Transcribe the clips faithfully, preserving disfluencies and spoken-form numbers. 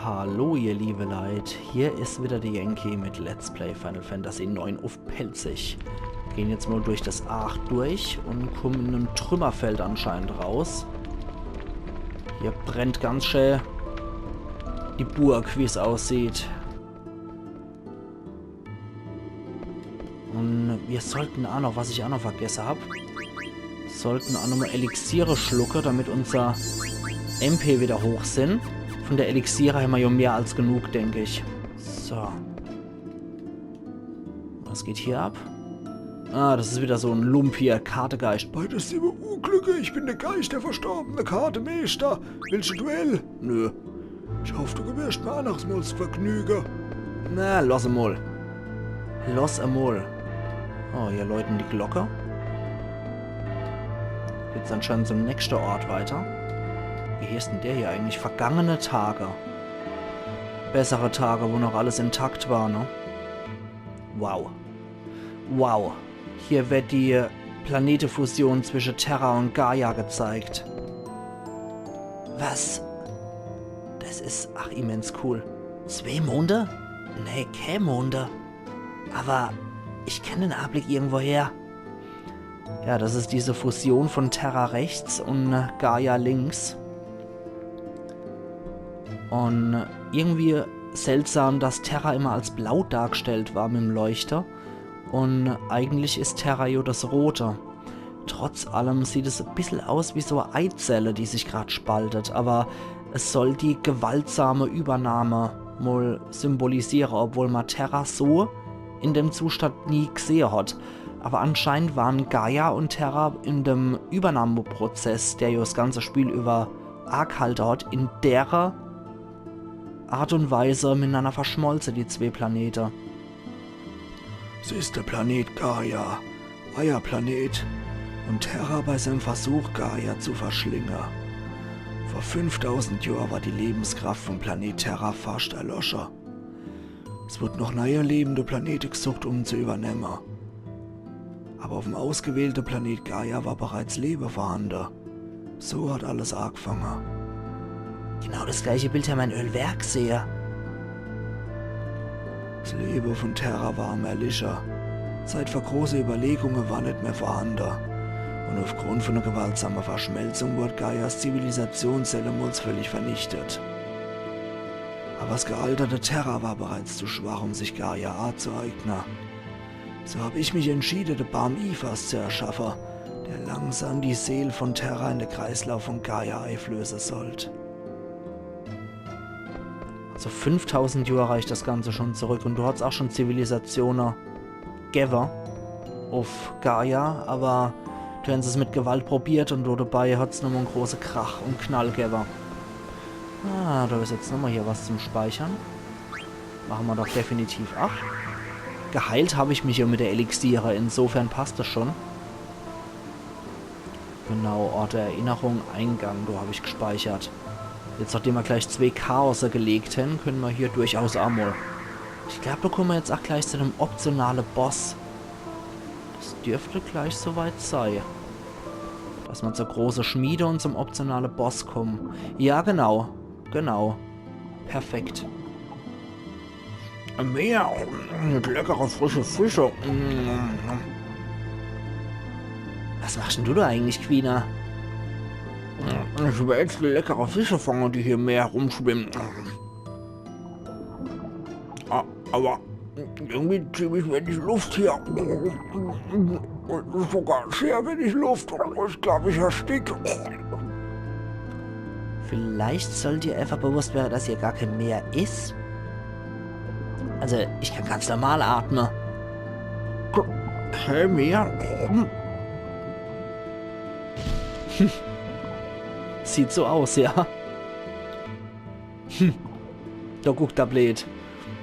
Hallo ihr liebe Leit, hier is wieder de Yankee mit Let's Play Final Fantasy neun uff Pälzisch. Gehn jetzt mal durch das Aach durch und kommen in einem Trümmerfeld anscheinend raus. Hier brennt ganz schä die Burg, wie's aussieht. Und wir sollten auch noch, was ich auch noch vergesse hab, sollten auch noch mal Elixiere schlucke, damit unser M P wieder hoch sin. Von der Elixiere hämmer ja mehr als genug, denk ich. So. Was geht hier ab? Ah, das is wieder so en Lump hier, Kartegeist. Bei de siwwe Unglücke, ich bin de Geist der verstorbene Kartemeeschter. Willst du Duell? Nö. Ich hoff, du gewährst mir anneres Mal das Vergnüge. Na, lass emol. Lass emol. Oh, hier läuten die Glocke. Geht's anscheinend zum nächsten Ort weiter. Wie heeßt denn der hier eigentlich? Vergangene Tage. Bessere Tage, wo noch alles intakt war, ne? Wow. Wow. Hier wird die Planetefusion zwischen Terra und Gaia gezeigt. Was? Das is ach immens cool. Zwee Monde? Nee, kä Monde. Aber ich kenn den Anblick irgendwoher. Ja, das is diese Fusion von Terra rechts und Gaia links. Und irgendwie seltsam, dass Terra immer als blau dargestellt war mit dem Leuchter. Und eigentlich is Terra jo das Rote. Trotz allem sieht es e bissel aus wie so e Eizelle, die sich grad spaltet, aber es soll die gewaltsame Übernahme mol symbolisiere, obwohl ma Terra so in dem Zustand nie gesehe hat. Aber anscheinend waren Gaia und Terra in dem Übernahmeprozess, der jo das ganze Spiel über aaghalte hat, in dere Art und Weise miteinander verschmolze, die zwee Planete. Sie is de Planet Gaia, eier Planet, und Terra bei seinem Versuch, Gaia zu verschlinge. Vor fünftausend Johr war die Lebenskraft vom Planet Terra fascht erlosche. Es wurd noch neie lebende Planete gesucht, um zu übernemme. Aber auf'm ausgewählte Planet Gaia war bereits Lewe vorhande. So hat alles aagfange. Genau das gleiche Bild hämmer in Ölwerk gesehe. Das Lewe von Terra war am Erlische. Zeit für große Überlegunge war net mehr vorhande. Und aufgrund von der gewaltsamen Verschmelzung wurd Gaias Zivilisation sellemols völlig vernichtet. Aber das gealterte Terra war bereits zu schwach, um sich Gaia aazueigne. So hab ich mich entschiede, de Baam Ifas zu erschaffe, der langsam die Seel von Terra in de Kreislauf von Gaia eiflöße sollt. Also fünftausend Johr reicht das Ganze schon zurück und do hat's auch schon Zivilisatione gewwe auf Gaia, aber do hän se's mit Gewalt probiert und do dabei hat's nochmal en große Krach und Knall gewwe. Ah, do is jetzt nochmal hier was zum Speichern. Mache mer doch definitiv. Ach, geheilt hab ich mich ja mit der Elixiere, insofern passt das schon. Genau, Ort der Erinnerung, Eingang, do hab ich gespeichert. Jetzt, nachdem mer gleich zwee Chaose gelegt hän, könne mer hier durchaus amol. Ich glaub, do komme mer jetzt auch gleich zu dem optionale Boss. Das dürfte gleich soweit sei. Dass mer zur große Schmiede und zum optionale Boss komme. Ja, genau. Genau. Perfekt. Am Meer mit leckere frische Fische. Was machst denn du da eigentlich, Quina? Ich will jetzt leckere Fische fange, die hier im Meer rumschwimmen. Ah, aber irgendwie ziemlich wenig Luft hier. Und sogar sehr wenig Luft. Ich glaub, ich erstick. Vielleicht sollt dir einfach bewusst werden, dass hier gar kein Meer ist. Also, ich kann ganz normal atmen. Kein Meer? Hm. Sieht so aus, ja. Hm. Da guckt er bleed.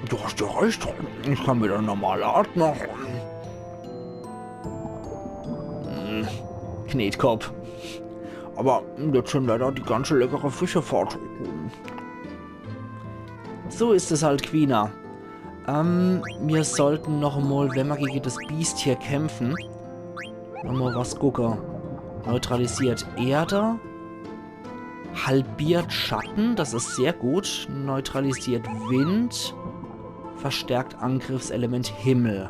Du hast ja recht. Ich kann wieder normal atmen. Hm. Knetkopp. Aber jetzt sind leider die ganze leckere Fische fort. So ist es halt, Quina. Ähm, wir sollten noch mal, wenn wir gegen das Biest hier kämpfen, noch mal was gucken. Neutralisiert Erde. Halbiert Schatten, das is sehr gut. Neutralisiert Wind. Verstärkt Angriffselement Himmel.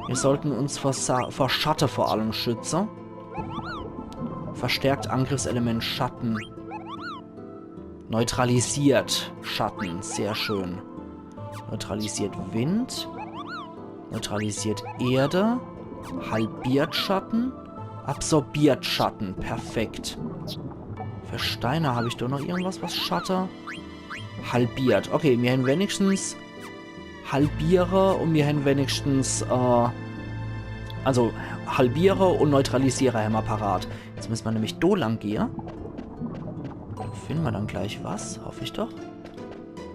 Wir sollten uns vor, Sa vor Schatte vor allem schütze. Verstärkt Angriffselement Schatten. Neutralisiert Schatten, sehr schön. Neutralisiert Wind. Neutralisiert Erde. Halbiert Schatten. Absorbiert Schatten, perfekt. Für Steine hab ich doch noch irgendwas, was Schatte? Halbiert. Okay, mir hän wenigstens Halbiere und mir hän wenigstens, äh, also Halbiere und Neutralisiere hämmer parat. Jetzt müsse mer nämlich do lang gehe. Do finne mer dann gleich was, hoff ich doch.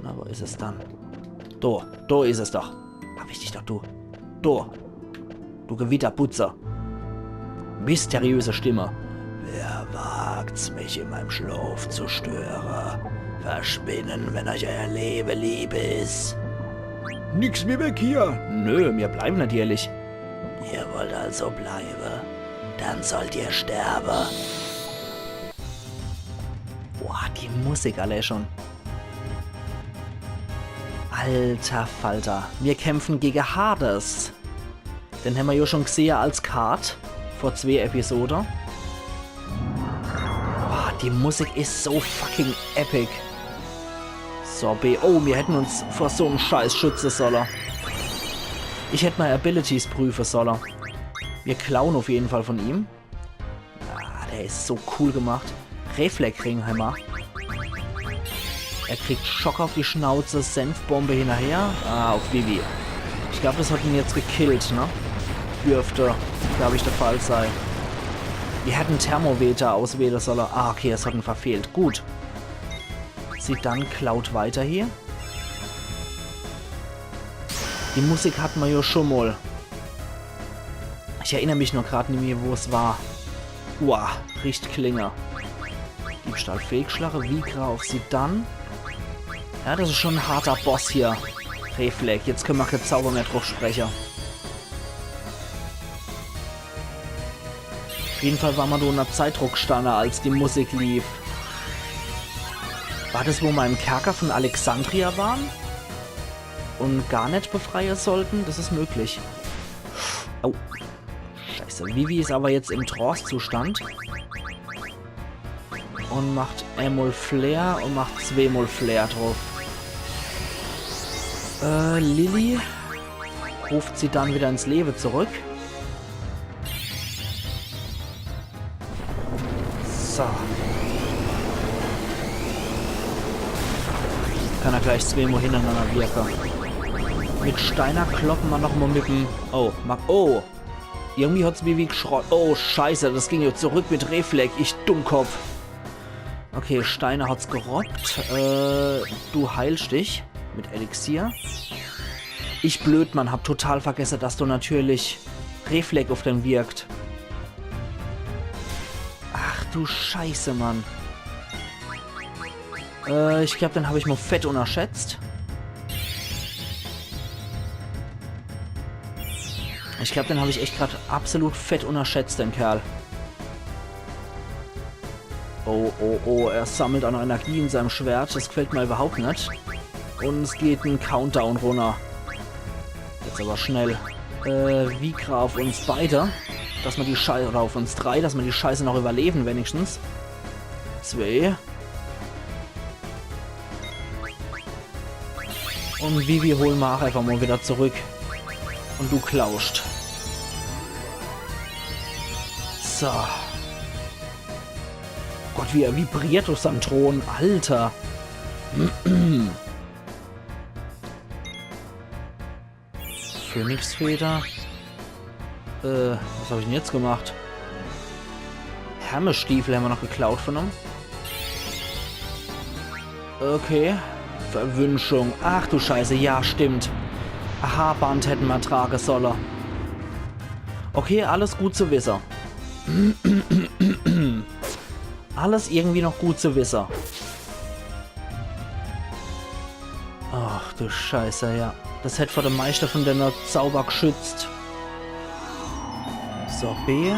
Na, wo is es dann? Do, do is es doch. Hab ich dich doch, du. Do. Du Gewitterbutze. Mysteriöse Stimme. Wer wagt's, mich in meinem Schlaf zu stören? Verschwinden, wenn euch euer Leben lieb is. Nix wie weg hier. Nö, mir bleiben natürlich. Ihr wollt also bleiben? Dann sollt ihr sterben. Boah, die Musik allee schon. Alter Falter. Mir kämpfen gege Hades. Den hämmer jo schon gsehe als Card vor zwee Episode. Boah, die Musik is so fucking epic. So, B. Oh, mir hätten uns vor so'm Scheiß schütze solle. Ich hätt mol Abilities prüfe solle. Mir klauen auf jeden Fall von ihm. Ah, der is so cool gemacht. Reflexring hämmer. Er kriegt Schock auf die Schnauze, Senfbombe hinnerher. Ah, auf Vivi. Ich glaub, das hat ihn jetzt gekillt, ne? Dürfte, glaub ich, der Fall sei. Mir hätten Thermometer auswähle solle. Ah, okay, es hat ihn verfehlt. Gut. Zidane klaut weiter hier. Die Musik hat mer jo schon mol. Ich erinner mich nur grad nimmi, wo es war. Uah, Richtklinge. Diebstahl fehlgeschlagen, Vigra auf Zidane. Ja, das is schon en harter Boss hier. Reflex, jetzt könne mer kee Zauber mehr drauf spreche. Auf jeden Fall war mer do unner Zeitdruck gestanne, als die Musik lief. War das, wo mer im Kerker von Alexandria waren? Und Garnet befreie sollten? Das is möglich. Oh. Scheiße, Vivi is aber jetzt im Trance-Zustand. Und macht emol Flair und macht zweemol Flair drauf. Äh, Lilly ruft Zidane wieder ins Leben zurück. So. Kann er gleich zweemol hintereinander wirke. Mit Steiner kloppe mer nochmol mit dem... Oh, mag... Oh! Irgendwie hat's Vivi geschrott. Oh, scheiße, das ging jo zurück mit Reflex, ich Dummkopf. Okay, Steiner hat's gerobbt. Äh, du heilst dich mit Elixier. Ich Blödmann, hab total vergesse, dass do natürlich Reflex auf den wirkt. Ach du Scheiße, Mann. Äh, ich glaub, den hab ich mol fett unnerschätzt. Ich glaub, den hab ich echt grad absolut fett unnerschätzt, den Kerl. Oh, oh, oh, er sammelt auch noch Energie in seinem Schwert. Das gefällt mir überhaupt net. Und es geht en Countdown runner. Jetzt aber schnell. Äh, Vigra auf uns beide. Dass mer die Scheiße, oder auf uns drei, dass mer die Scheiße noch überleben wenigstens. Zwee. Und Vivi holen mer auch einfach mol wieder zurück. Und du klauscht. So. Gott, wie er vibriert auf seinem Thron. Alter. Phönixfeder. Äh, was hab ich denn jetzt gemacht? Hermesstiefel hämmer noch geklaut von ihm. Okay. Verwünschung. Ach du Scheiße, ja, stimmt. Aha, Band hätte mer trage solle. Okay, alles gut zu wisse. Alles irgendwie noch gut zu wisse. Ach du Scheiße, ja. Das hätt vor dem Meister von denne Zauber geschützt. So, B.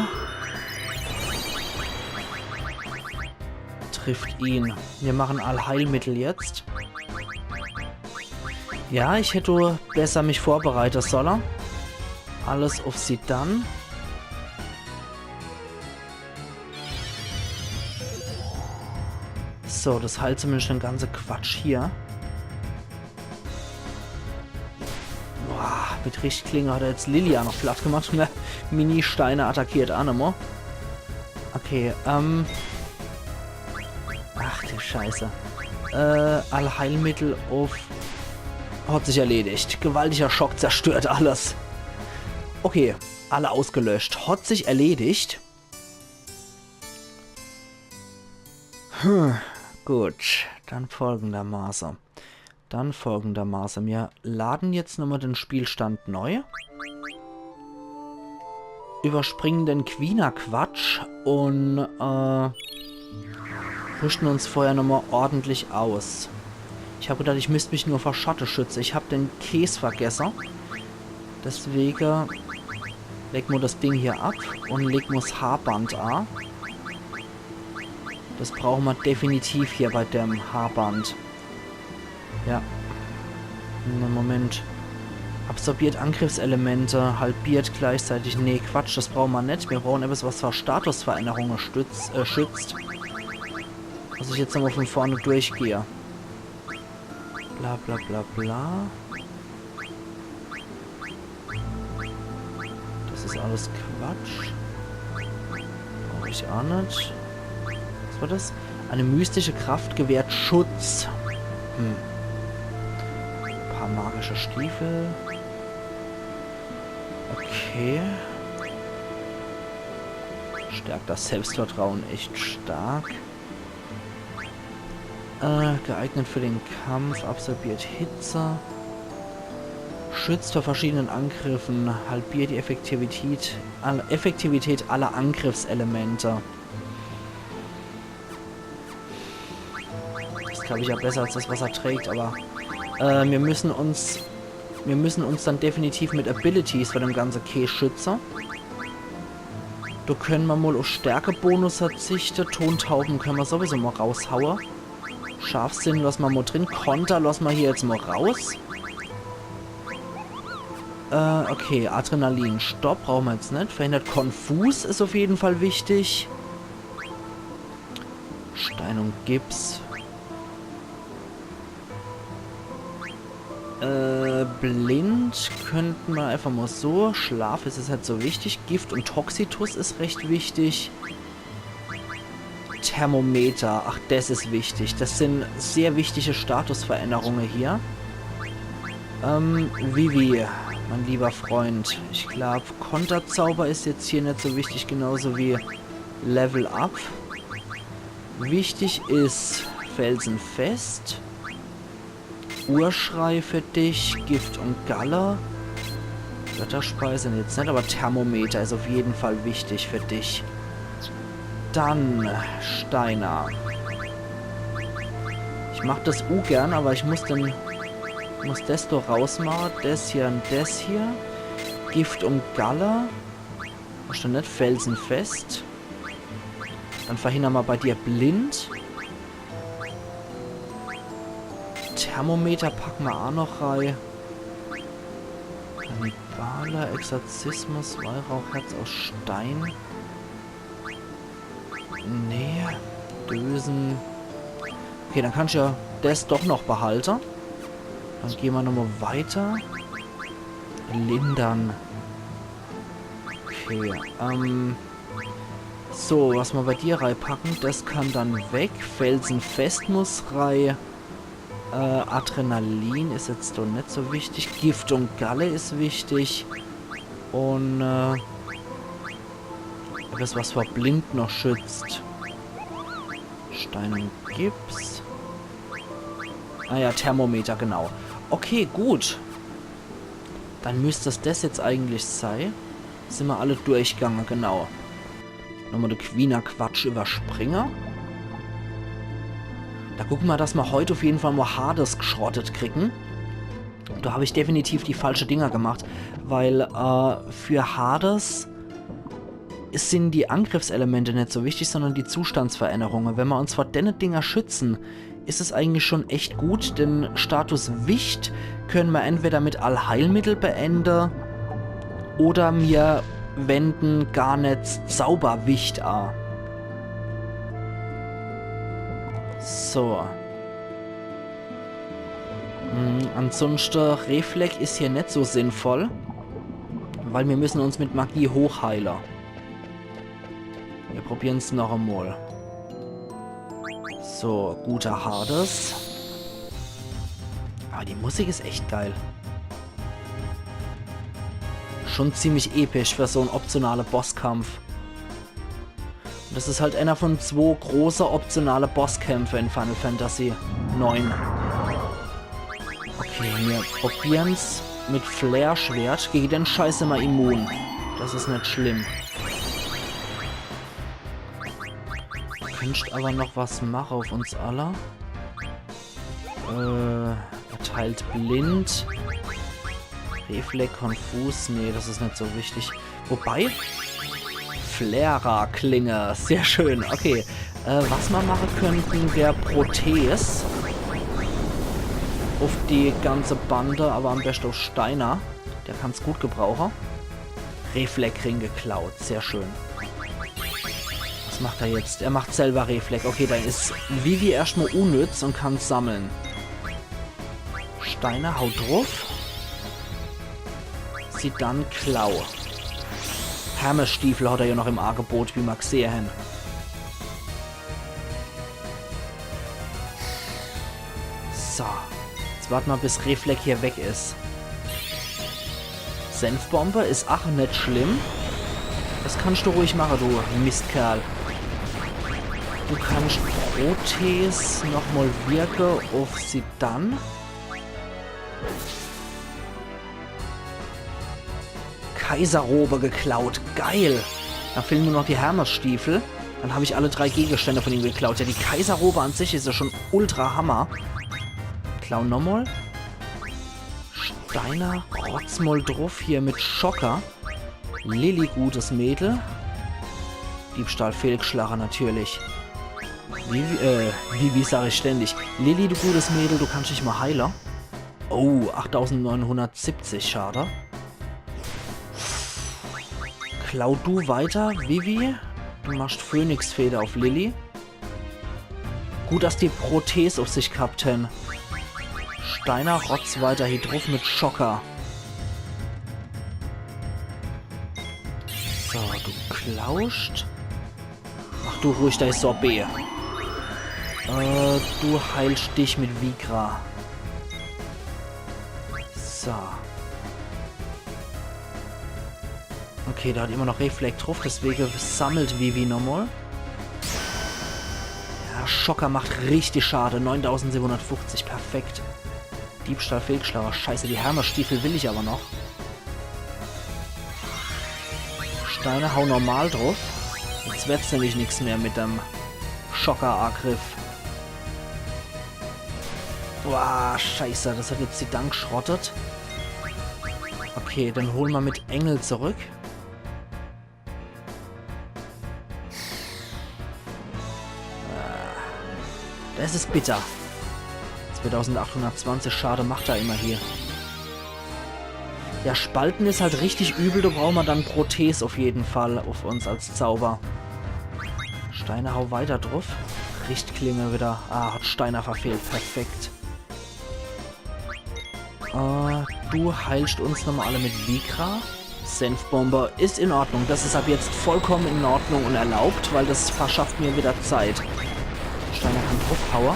Trifft ihn. Wir machen Allheilmittel jetzt. Ja, ich hätt besser mich vorbereite solle. Alles uff Zidane. So, das heilt zumindest den ganze Quatsch hier. Boah, mit Richtschlinge hat er jetzt Lillia noch platt gemacht. Mini-Steiner attackiert aa nochmo. Okay, ähm. Ach du Scheiße. Äh, Allheilmittel uff. Hat sich erledigt. Gewaltiger Schock zerstört alles. Okay, alle ausgelöscht. Hat sich erledigt. Hm, gut, dann folgendermaße. Dann folgendermaße. Wir laden jetzt nochmo den Spielstand neu. Überspringen den Quina-Quatsch un, äh, rüschten uns vorher nochmo ordentlich aus. Ich hab gedacht, ich müsst mich nur vor Schatte schütze. Ich hab den Kees vergesse. Deswege leg mer das Ding hier ab un leg mer's Haarband a. Das brauche mer definitiv hier bei dem Haarband. Ja. Ne, Moment. Absorbiert Angriffselemente, halbiert gleichzeitig. Nee, Quatsch, das brauche mer net. Mir brauchen etwas, was vor Statusveränderunge stütz, äh, schützt. Muss ich jetzt nochmo von vorne durchgehe. Bla bla bla bla. Das is alles Quatsch. Brauch ich aa net. Was war das? Eine mystische Kraft gewährt Schutz. Hm. Paar magische Stiefel. Okay. Stärkt das Selbstvertrauen echt stark. Äh, geeignet für den Kampf, absorbiert Hitze. Schützt vor verschiedenen Angriffen, halbiert die Effektivität, all-, Effektivität aller Angriffselemente. Das is, glaub ich, ja besser als das, was er trägt, aber, äh, wir müssen uns, wir müssen uns dann definitiv mit Abilities vor dem ganze Kees schütze. Do könne mer mol uff Stärkebonus verzichte. Tontauben könne mer sowieso mol raushaue. Scharfsinn losse mer mol drin. Konter losse mer hier jetzt mol raus. Äh, okay, Adrenalin. Stopp, brauche mer jetzt net. Verhindert Konfus is uff jeden Fall wichtig. Stein und Gips. Äh, blind könnte mer einfach mol so. Schlaf is es halt so wichtig. Gift und Toxitus is recht wichtig. Thermometer, ach, des is wichtig. Des sin sehr wichtige Statusveränderunge hier. Ähm, Vivi, mein lieber Freund, ich glaub, Konterzauber is jetzt hier net so wichtig, genauso wie Level Up. Wichtig is Felsenfest. Urschrei für dich, Gift und Galle. Götterspeise jetzt net, aber Thermometer is uff jeden Fall wichtig für dich. Dann Steiner. Ich mach des ugern, aber ich muss den, muss des do rausmache. Des hier und des hier. Gift und Galle. Hast du net Felsenfest? Dann verhindere mer bei dir blind. Thermometer packe mer aa noch rei. Kannibale, Exorzismus, Weihrauchherz aus Stein. Nee, Dösen. Okay, dann kann ich ja des doch noch behalte. Dann geh mer nochmal weiter. Lindern. Okay, ähm. So, was mer bei dir reipacke, des kann dann weg. Felsenfest muss rei. Äh, Adrenalin is jetzt doch net so wichtig. Gift und Galle is wichtig. Und, äh, etwas, was vor Blind noch schützt. Stein und Gips. Ah ja, Thermometer, genau. Okay, gut. Dann müsst des des jetzt eigentlich sei. Sin mer alle durchgange, genau. Nochmal de Quina-Quatsch überspringe. Da gucke mer, dass mer heut uff jeden Fall mal Hades geschrottet kriegen. Da hab ich definitiv die falsche Dinger gemacht, weil, äh, für Hades sin die Angriffselemente net so wichtig, sondern die Zustandsverännerunge. Wenn mer uns vor denne Dinger schütze, is es eigentlich schon echt gut. Den Status Wicht könne mer entweder mit Allheilmittel beende oder mir wende Garnets Zauberwicht a. So. Hm, ansonschte, Reflek is hier net so sinnvoll, weil mir müsse uns mit Magie hochheile. Mir probieren's noch emol. So, guter Hades. Aber die Musik is echt geil. Schon ziemlich episch für so en optionale Bosskampf. Und das is halt einer von zwo große optionale Bosskämpfe in Final Fantasy neun. Okay, mir probieren's mit Flare-Schwert. Gege den Scheiß immer immun. Das is net schlimm. Könnscht aber noch was mache auf uns alle. Äh, erteilt blind. Reflek, konfus. Nee, das is net so wichtig. Wobei, Flera-Klinge. Sehr schön. Okay. Äh, was mer mache könnte, wär Protes. Auf die ganze Bande, aber am beschte auf Steiner. Der kann's gut gebrauche. Reflek-Ring geklaut. Sehr schön. Was macht er jetzt? Er macht selber Reflek. Okay, dann is Vivi erscht mol unnütz und kann sammle. Steiner, hau druff. Zidane, klau. Hermes-Stiefel hat er ja noch im Angebot, wie mer gsehe hen. So. Jetzt wart mer, bis Reflek hier weg is. Senfbombe is ach net schlimm. Das kannscht du ruhig mache, du Mistkerl. Du kannscht Protes noch mol wirke auf Zidane. Kaiserrobe geklaut. Geil. Dann fehlen nur noch die Hermes-Stiefel. Dann hab ich alle drei Gegenstände von ihm geklaut. Ja, die Kaiserrobe an sich is ja schon ultra Hammer. Klau nochmol. Steiner, rotz mol druff hier mit Schocker. Lilly, gutes Mädel. Diebstahl fehlgeschlache natürlich. Vivi, äh, Vivi sag ich ständig. Lilly, du gutes Mädel, du kannscht dich mol heile. Oh, achttausendneunhundertsiebzig, schade. Klau du weiter, Vivi. Du machscht Phönixfeder auf Lilly. Gut, dass die Protes auf sich gehabt hen. Steiner, rotz weiter hier druff mit Schocker. So, du klauscht. Mach du ruhig dei Sorbet. Äh, du heilscht dich mit Vigra. So. Okay, der hat immer noch Reflek druff, deswege sammelt Vivi nochmol. Ja, Schocker macht richtig Schade. Neuntausendsiwwenhundertfuchzig, perfekt. Diebstahl fehlgeschlache. Scheiße, die Hermes-Stiefel will ich aber noch. Steiner, hau normal druff. Jetzt werd's nämlich nix mehr mit dem Schocker-Agriff. Boah, scheiße, das hat jetzt Zidane geschrottet. Okay, dann hole mer mit Engel zurück. Das is bitter. Zweitausendachthundertzwanzig Schade macht er immerhin. Ja, Spalten is halt richtig übel, do brauche mer dann Protes auf jeden Fall auf uns als Zauber. Steiner, hau weiter druff. Richtklinge wieder. Ah, hat Steiner verfehlt. Perfekt. Äh, du heilscht uns nochmol alle mit Vigra. Senfbombe is in Ordnung. Das is ab jetzt vollkommen in Ordnung und erlaubt, weil das verschafft mir wieder Zeit. Steiner kann druffhaue.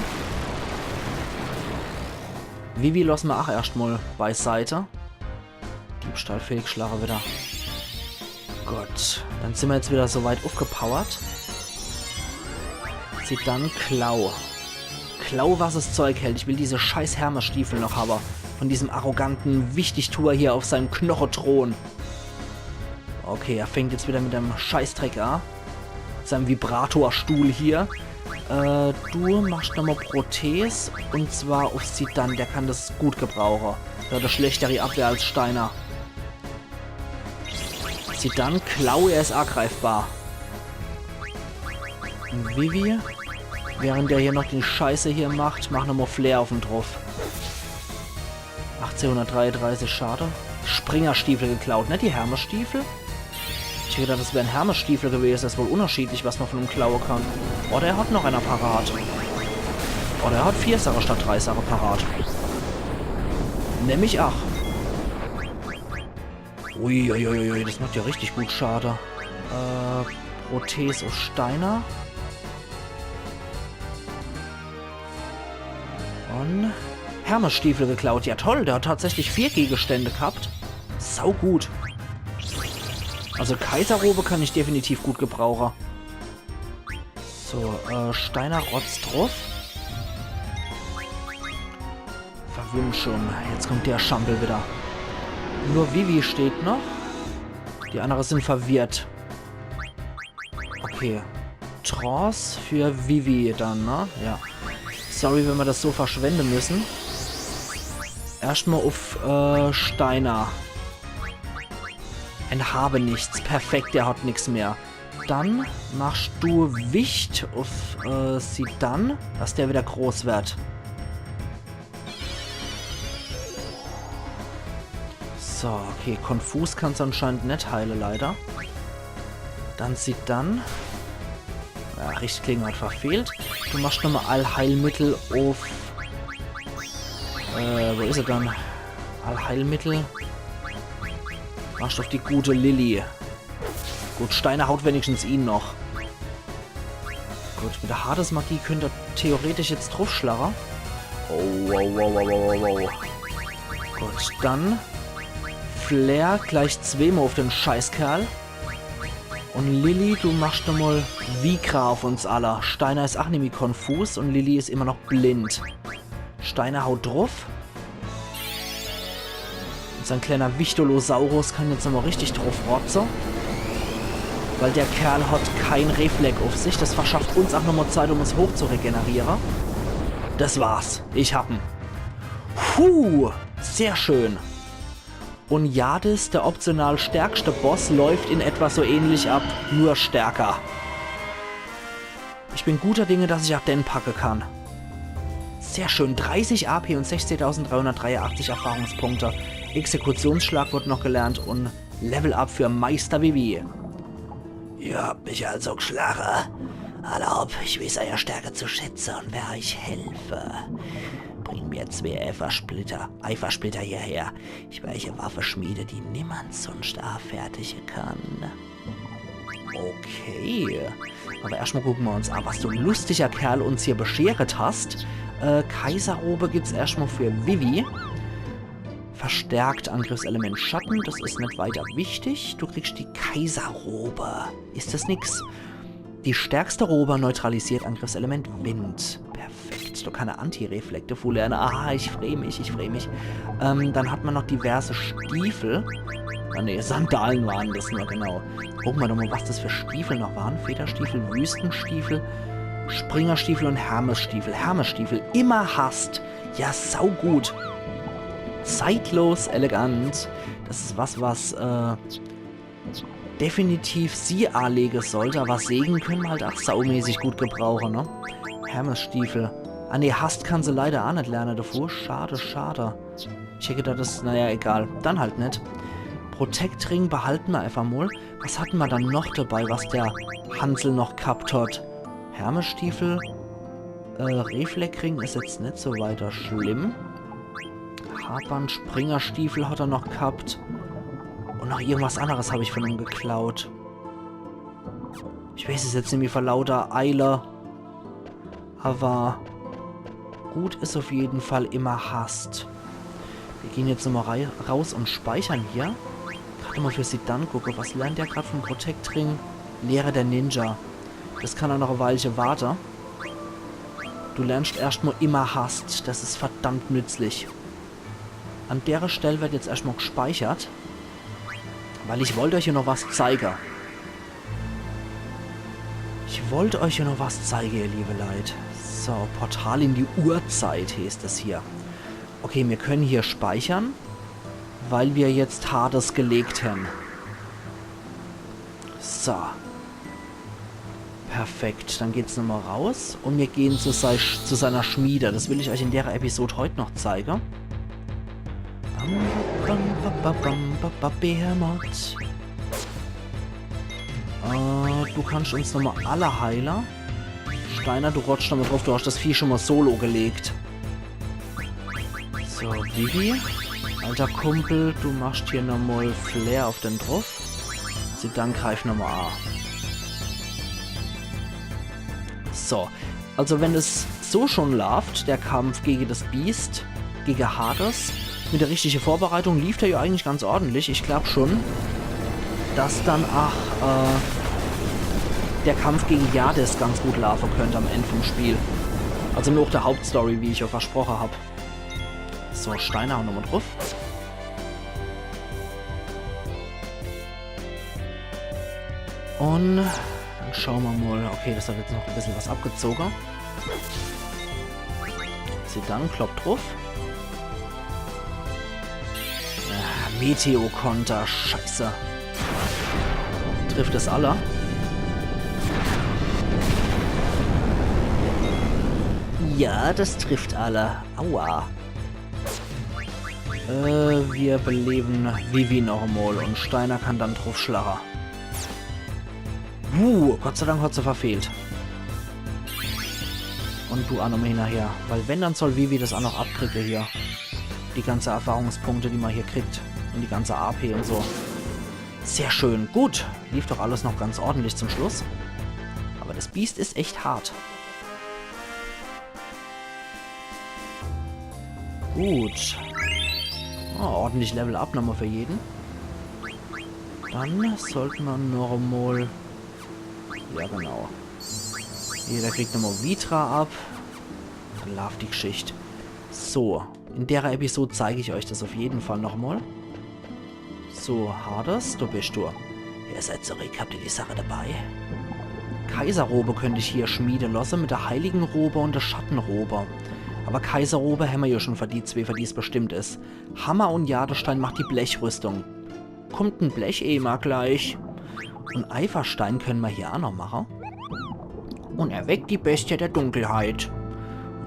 Vivi losse mer ach erscht mol beiseite. Diebstahl fehlgeschlache wieder. Gut, dann sin mer jetzt wieder so weit uffgepowert. Zidane, klau. Klau, was es Zeug hält. Ich will diese scheiß Hermes-Stiefel noch habe. Von diesem arroganten Wichtigtuer hier auf seinem Knochethron. Okay, er fängt jetzt wieder mit dem Scheißdreck a. Seinem Vibratorstuhl hier. Äh, du machscht nochmol Protes. Und zwar auf Zidane. Der kann das gut gebrauche. Der hat e schlechtere Abwehr als Steiner. Zidane, Klaue, er is angreifbar. Un Vivi, während der hier noch die Scheiße hier macht, mach nochmal Flair uff en druff. Achtzehnhundertdreiunddreißig Schade. Springerstiefel geklaut, net die Hermesstiefel? Ich hätt gedacht, das wären Hermesstiefel gewese. Is wohl unnerschiedlich, was ma vun em klaue kann. Oder er hat noch einer parat. Oder er hat vier Sache statt drei Sache parat. Nemm ich ach. Uiuiuiui, das macht ja richtig gut Schade. Äh, Prothese uff Steiner. Un Hermesstiefel geklaut. Ja toll, der hat tatsächlich vier Gegenstände gehabt. Sau gut. Also Kaiserrobe kann ich definitiv gut gebrauche. So, äh, Steiner rotzt druff. Verwünschung. Jetzt kommt der Schampel wieder. Nur Vivi steht noch. Die andere sind verwirrt. Okay. Trance für Vivi dann, ne? Ja. Sorry, wenn ma das so verschwende müssen. Erschtmal uff, äh, Steiner. En Habenichts. Perfekt, der hat nix mehr. Dann machst du Wicht uff, äh, Zidane, dass der wieder groß wird. So, okay, konfus kann's anscheinend net heile, leider. Dann Zidane. Ja, Richtklingen hat verfehlt. Du machst nochmal Allheilmittel uff. Äh, wo is er dann? Allheilmittel. Machst uff die gute Lilly. Gut, Steiner haut wenigstens ihn noch. Gut, mit der Hades Magie könnt er theoretisch jetzt druffschlage. Oh, wow, wow, wow, wow, wow, wow. Gut, dann Flair gleich zweemal uff den Scheißkerl. Un Lilly, du machst nochmal Vigra uff uns alle. Steiner is ach nimmi konfus un Lilly is immer noch blind. Steiner haut druff. Unser kleiner Wichtolosaurus kann jetzt nochmal richtig druff rotze. Weil der Kerl hat kein Reflex uff sich. Das verschafft uns ach nochmal Zeit, um uns hoch zu regeneriere. Das war's. Ich hab en. Puh, sehr schön. Un Yardis, der optional stärkste Boss, läuft in etwa so ähnlich ab, nur stärker. Ich bin guter Dinge, dass ich ach den packe kann. Sehr schön, dreißig A P un sechzigtausenddreihundertdreiundachtzig Erfahrungspunkte. Exekutionsschlag wird noch gelernt un Level Up für Meister Vivi. Ihr habt mich also geschlagen. Alla hopp, ich weiß eure Stärke zu schätzen und werde euch helfen. Bring mir zwei Eifersplitter, Eifersplitter hierher. Ich werde Waffe schmieden, die niemand sonst anfertigen kann. Okay. Aber erschtmal gucken wir uns an, was du lustiger Kerl uns hier beschert hast. Äh, Kaiserrobe gibt's erschtmal für Vivi. Verstärkt Angriffselement Schatten, das is net weiter wichtig. Du kriegst die Kaiserrobe. Is das nix? Die stärkste Robe neutralisiert Angriffselement Wind. Perfekt. Du kannst Anti-Reflekte full lernen. Aha, ich freu mich, ich freu mich. Ähm, dann hat man noch diverse Stiefel. Ah nee, Sandalen waren das nur, genau. Gucken wir doch mal, was das für Stiefel noch waren. Federstiefel, Wüstenstiefel, Springerstiefel und Hermesstiefel. Hermesstiefel, immer hasst. Ja, saugut. Zeitlos, elegant. Das is was, was, äh, definitiv sie anlege sollt, aber Segen können wir halt ach saumäßig gut gebrauchen, ne? Hermesstiefel. Ah nee, hasst kann se leider ach net lernen davor. Schade, schade. Ich hätt gedacht, das, naja, egal. Dann halt net. Protect-Ring behalten wir einfach mal. Was hatten wir dann noch dabei, was der Hansel noch gehabt hat? Hermesstiefel. Äh, Reflekring is jetzt net so weiter schlimm. Haarband, Springerstiefel hat er noch gehabt. Und noch irgendwas anderes hab ich von ihm geklaut. Ich weiß es jetzt nimmi vor lauter Eile. Aber gut is auf jeden Fall immer hasst. Wir gehen jetzt nochmal rei- raus und speichern hier. Grad mal für Zidane gucke. Was lernt der grad vom Protect-Ring? Lehre der Ninja. Das kann er noch e Weilche warte. Du lernst erscht mal immer hasst. Das is verdammt nützlich. An dere Stell wird jetzt erscht mal gespeichert. Weil ich wollt euch ja noch was zeige. Ich wollt euch ja noch was zeige, ihr liebe Leit. So, Portal in die Urzeit heeßt es hier. Okay, mir können hier speichern, weil mir jetzt Hades gelegt hän. So. Perfekt, dann geht's nochmal raus und mir gehen zu, sei, zu seiner Schmiede. Das will ich euch in der Episode heut noch zeige. Bam, bam, bam, bam, bam, bam, bam, Behemoth. Äh, du kannst uns nochmal alle heile. Steiner, du rutschst nochmal drauf, du hast das Vieh schon mal solo gelegt. So, Vivi, alter Kumpel, du machst hier nochmal Flair auf den drauf. Zidane greift nochmal an. So, also wenn es so schon läuft, der Kampf gegen das Biest, gegen Hades, mit der richtigen Vorbereitung lief der ja eigentlich ganz ordentlich. Ich glaub schon, dass dann auch äh, der Kampf gegen Hades ganz gut laufen könnte am Ende vom Spiel. Also noch der Hauptstory, wie ich ja versprochen hab. So, Steiner auch nochmal drauf. Und dann schauen wir mal. Okay, das hat jetzt noch ein bisschen was abgezogen. Zidane kloppt drauf. Ah, Meteo-Konter, scheiße. Trifft es alle? Ja, das trifft alle. Aua. Äh, wir beleben Vivi noch einmal und Steiner kann dann draufschlagen. Uh, Gott sei Dank hat sie verfehlt. Und du auch nochmal hinterher. Weil wenn, dann soll Vivi das auch noch abkriegen hier. Die ganze Erfahrungspunkte, die man hier kriegt. Und die ganze A P und so. Sehr schön. Gut. Lief doch alles noch ganz ordentlich zum Schluss. Aber das Biest ist echt hart. Gut. Ah, ordentlich Level-Up nochmal für jeden. Dann sollte man noch einmal. Ja, genau. Jeder kriegt nochmal Vitra ab. Dann läuft die Geschichte. So, in der Episode zeige ich euch das auf jeden Fall nochmal. So, Hades, du bist du. Ihr seid zurück, habt ihr die Sache dabei? Kaiserrobe könnte ich hier schmiede lassen mit der Heiligen Robe und der Schattenrobe. Aber Kaiserrobe hämmer ja schon für die zwee, für die's bestimmt is. Hammer und Jadestein macht die Blechrüstung. Kommt en Blecheimer gleich. Und Eiferstein können mer hier auch noch machen. Und erweckt die Bestie der Dunkelheit.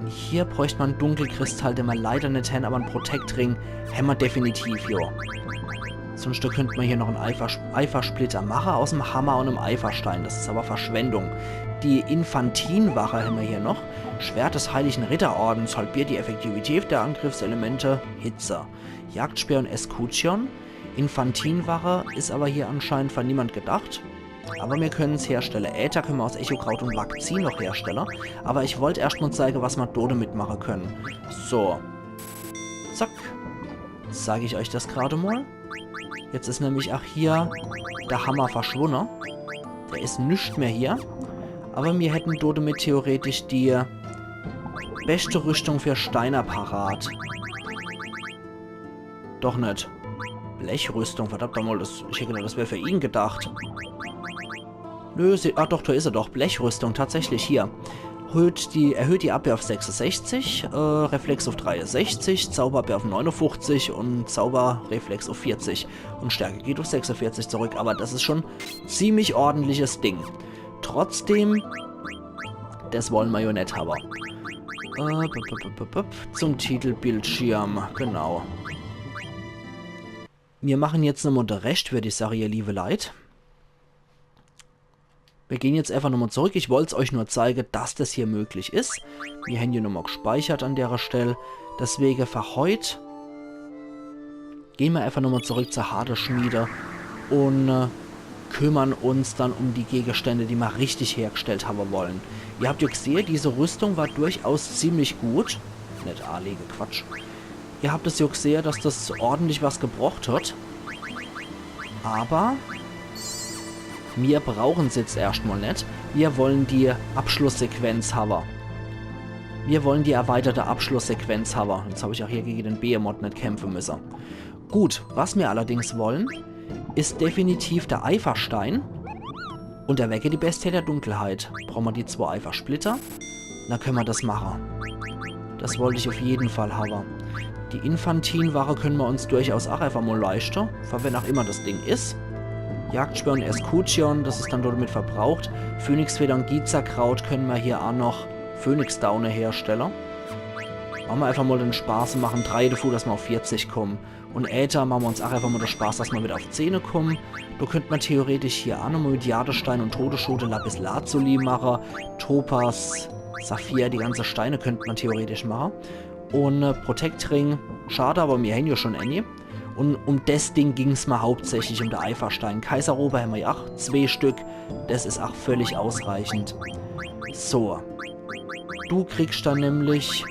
Und hier bräucht mer en Dunkelkristall, den mer leider net hen, aber en Protect-Ring hämmer definitiv, jo. Sonst könnt mer hier noch en Eifer Eifersplitter mache aus em Hammer und em Eiferstein. Das is aber Verschwendung. Die Infantinwache hämmer hier noch. Schwert des Heiligen Ritterordens halbiert die Effektivität der Angriffselemente Hitze. Jagdspeer und Escutcheon. Infantinwache is aber hier anscheinend für niemand gedacht. Aber mir können's herstelle. Äther können mer aus Echokraut und Vakzin noch herstelle. Aber ich wollt erscht mal zeige, was mer do damit mache können. So. Zack. Zeig ich euch das gerade mal. Jetzt is nämlich auch hier der Hammer verschwunne. Der is nüscht mehr hier. Aber mir hätten do damit theoretisch die beste Rüstung für Steiner parat. Doch net. Blechrüstung, verdammt nochmal, das, ich hätt gedacht, das wär für ihn gedacht. Nö, se ah doch, da is er doch. Blechrüstung, tatsächlich hier. Erhöht die, erhöht die Abwehr auf sechsundsechzig, äh, Reflex auf dreiundsechzig, Zauberabwehr auf neunundfünfzig und Zauberreflex auf vierzig. Und Stärke geht auf sechsundvierzig zurück, aber das is schon ziemlich ordentliches Ding. Trotzdem, das wollen mer jo net habe. Äh, bup, bup, bup, bup, bup. Zum Titelbildschirm, genau. Mir machen jetzt nochmal de Rescht, würd ich sage, ihr liebe Leit. Mir gehen jetzt einfach nochmal zurück. Ich wollt's euch nur zeige, dass das hier möglich is. Mir hän jo nochmal gespeichert an derer Stell. Deswege für heut gehen mer einfach nochmal zurück zur Hades-Schmiede und äh, kümmern uns dann um die Gegenstände, die mer richtig hergestellt habe wollen. Ihr habt jo gesehe, diese Rüstung war durchaus ziemlich gut. Net anlege, Quatsch. Ihr habt es jo gesehe, dass das ordentlich was gebrocht hat. Aber mir brauchen's jetzt erscht mal net. Mir wollen die Abschlusssequenz habe. Mir wollen die erweiterte Abschlusssequenz habe. Jetzt hab ich auch hier gegen den Behemoth net kämpfe müsse. Gut, was mir allerdings wollen, is definitiv der Eiferstein und Erwecke die Bestie der Dunkelheit. Brauche mer die zwee Eifersplitter? Dann können mer das mache. Das wollt ich auf jeden Fall habe. Die Infantinwache können mer uns durchaus auch einfach mal leischte, für wenn auch immer das Ding is. Jagdschwert un Escutcheon, das is dann domit verbraucht. Phönixfeder un Gizakraut könne mer hier aa noch Phönixdaune herstelle. Mache mer einfach mol de Spaß un mache drei devu, dass mer uff vierzig kumme. Un Äther mache mer uns aa einfach mol de Spaß, dass mer widder uff zehne kumme. Do könnt mer theoretisch hier aa nochmol mit Jadestein un Todesschote Lapis Lazuli mache. Topas, Saphir, die ganze Steine könnt mer theoretisch mache. Un, äh, Protect-Ring, schade, awwer mir hän jo schun ääni. Un um des Ding ging's mer hauptsächlich, um de Eiferstein. Kaiserrobe hämmer jo aa zwee Stück. Des is aa völlig ausreichend. So. Du kriegst dann nämlich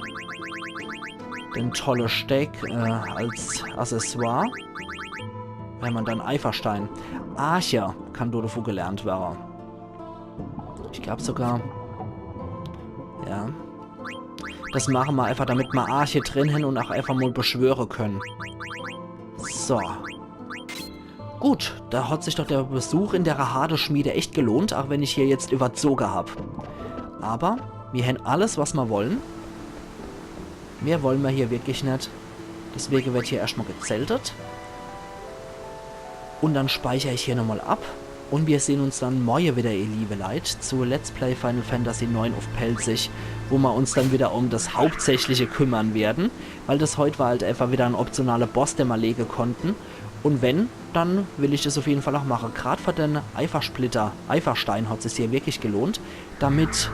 den tolle Steck, äh, als Accessoire. Wenn mer dann Eiferstein. Arche kann do devu gelernt werre. Ich glaab sogar. Ja. Des mache mer einfach, damit mer Arche drin hän un aa einfach mol beschwöre könne. So. Gut, do hat sich doch de Besuch in de Hardeschmiede echt gelohnt, aa wenn ich hier jetzt iwwerzoge hab. Awwer mir hän alles, was mer wolle. Mehr wolle mer hier wirklich net. Deswege werd hier erscht mol gezeltet. Un dann speicher ich hier nochmol ab. Un mir sehn uns dann morje widder, ihr liewe Leit, zu Let's Play Final Fantasy neun uff Pälzisch, wo mer uns dann widder um des Hauptsächliche kümmere werre, weil des heut war halt einfach widder en optionaler Boss, den mer lege konnte. Un wenn, dann will ich des uff jeden Fall aa mache. Grad für den Eifersplitter, Eiferstein hat sich's hier wirklich gelohnt, damit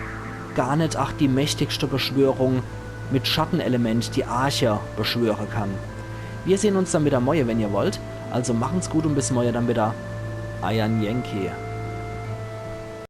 Garnet aa die mächtigschte Beschwörung mit Schattenelement, die Arche, beschwöre kann. Mir sehn uns dann widder morje, wenn ihr wollt. Also machen's gut un bis morje dann widder. Eier Yankee.